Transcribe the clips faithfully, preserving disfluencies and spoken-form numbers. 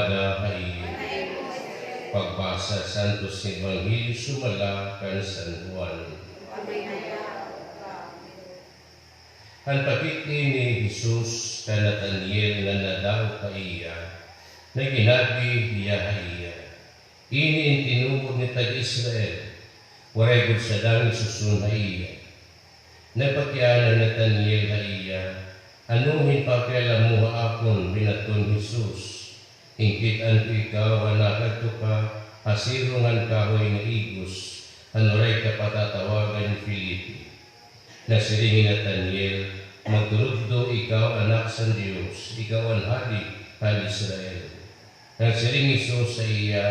Ada ha iyo. Pagbasa Santos nga Ebanghelyo sumala kan San Juan. Han pakit-i ni Jesus kan Nataniel nga nadaog ha iya, naghinadi hiya ha iya, "Ini in tinuod nga taga-Israel, waray gud sada nga isuson ha iya." Nagpakiana hi Nataniel ha iya, "Ano hin pakialam mo ha akon?" Binaton ni Jesus, "Ginkit-an ko ikaw han nakadto ka ha sirong han kahoy nga igos, han waray ka pa tatawagan ni Felipe." Nasiring hi Nataniel, "Magtulod-on ikaw, Anak san Dios, ikaw an Hadi han Israel." Nagsiring hi Jesus ha iya,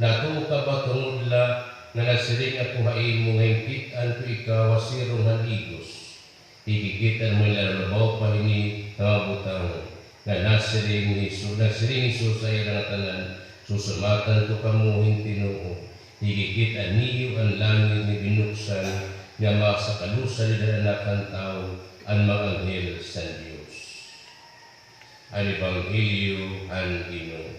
"Natuo ka ba tungod la nga nasiring ako ha imo nga ginkit-an ko ikaw ha sirong han igos? Higikit-an mo la labaw pa hini nga mga butang." Nga nasiring ni Jesus, nagsiring hi Jesus ha ira ngatanan, "Susumatan ko kamo hin tinuod, higikit-an niyo an langit nga binuksan, nga masakalusa dida han Anak han Tawo, an mga anghel san Dios." An Ebanghelyo han Ginoo.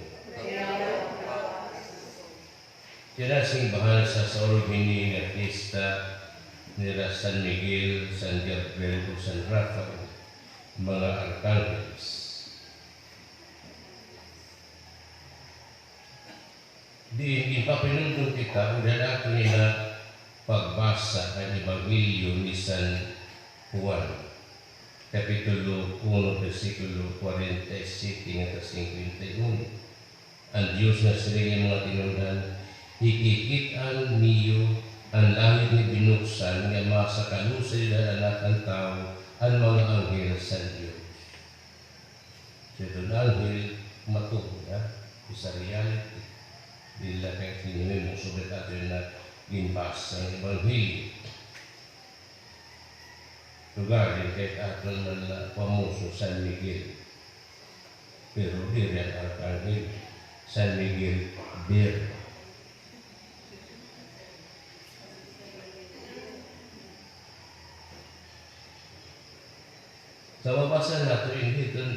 Kinasimbahan sa saurog hini nga piyesta nira San Miguel, San Gabriel, ug San Rafael, mga arkanghels. Diin ginpapanumdom kita, uda naton ini nga pagbasa han Ebanghelyo ni San Juan, Kapitulo uno, bersikulo kwarenta y siyete ngadto ha singkwenta y uno. An Dios nagsiring ha iya mga tinun-an, "Higikit-an niyo an langit nga binuksan, nga masakalusa dida han Anak han Tawo, an mga anghel san Dios." So, iton anghel, matuod, ha? It's a reality. Diri la kay sinimimo, sugad aton nga ginbasa nga Ebanghelyo. Tugarin kay aton man la famoso San Miguel. Pero diri an arkanghel, San Miguel, Birhen. Sa mabasa naton ini hiton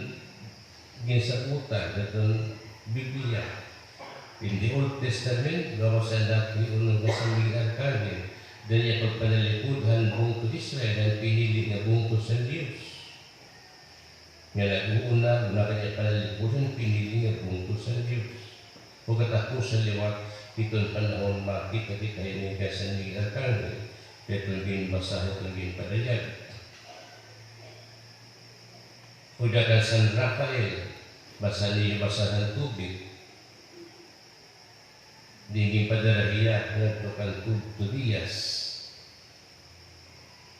ginsabotan hiton Biblia. In the Old Testament, mabasa naton hiton nga San Miguel Arkanghel, dida niya pagpanalipod han bungto Israel, han pinili nga bungto san Dios. Nga nag-uuna, nga kanya panalipod han pinili nga bungto san Dios. Ug katapusan liwat hiton panahon, makita kita hini kan San Miguel Arkanghel, hiton ginbasa, hiton ginpadayag. Ug kan San Rafael, basa niyo, basa han tubig. Diin ginpadara hiya ngadto kan Tob-, Tobias.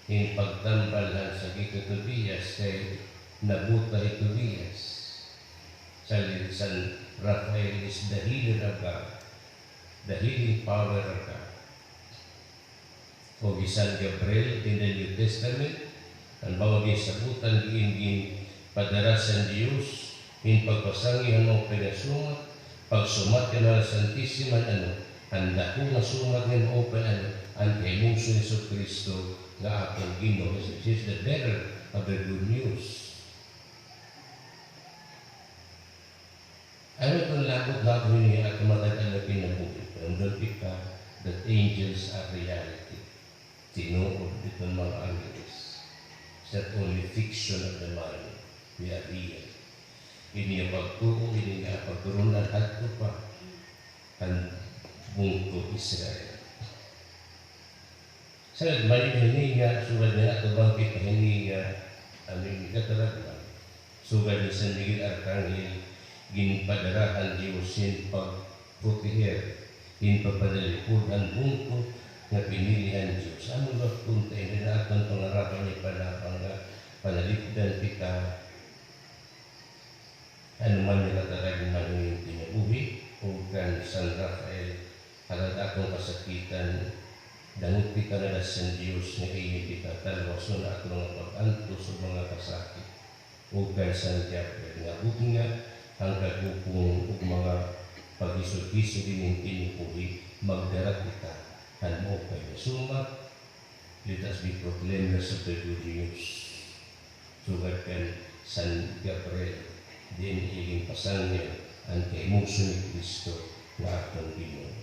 Hin pagtambal han sakit ni Tobias kay nabuta hi Tobias. San, San Rafael is the healer of God, the healing power of God. O hi San Gabriel in the New Testament, an mga ginsabotan diin ginpadara san Dios hin pagpasangil han maupay nga sumat, pagsumat kan Maria Santisima, ano, an dako nga sumat nga maupay, ano, an kahimugso ni Jesucristo nga aton Ginoo. He is the bearer of the good news. Ano iton labot naton hini nga aton matag-an nga kinabuhi? Pahinumdom kita that angels are reality. Tinuod iton mga angeles. It's not only fiction of the mind. They are real. Ini nga pagtuo, ini nga pagturon-an hadto pa han bungto Israel. Sugad man hini nga, sugad nga atubang kita hini nga, ano, ini kataragman. Sugad ni San Miguel Arkanghel, ginpadara han Dios hin pagproteher, hin pagpanalipod han bungto nga pinili han Dios. Ano ba kunta ini nga aton pangarapan, ipanabang nga panalipodan kita? Ano man nga kataragman hini kinabuhi, ug kan San Rafael, hangga't aton kasakitan, dangob kita nga dara san Dios nga iyo kita talwason ha aton mga pag-antos ug mga kasakit. Ug kan San Gabriel nga butnga han kagupong ug mga paghisod-hisod hini kinabuhi, magdara kita han maupay nga sumat. Let us be proclaimers of the good news. Sugad kan San Gabriel, diin iya ginpasangil an kay Muso ni Cristo nga aton Ginoo.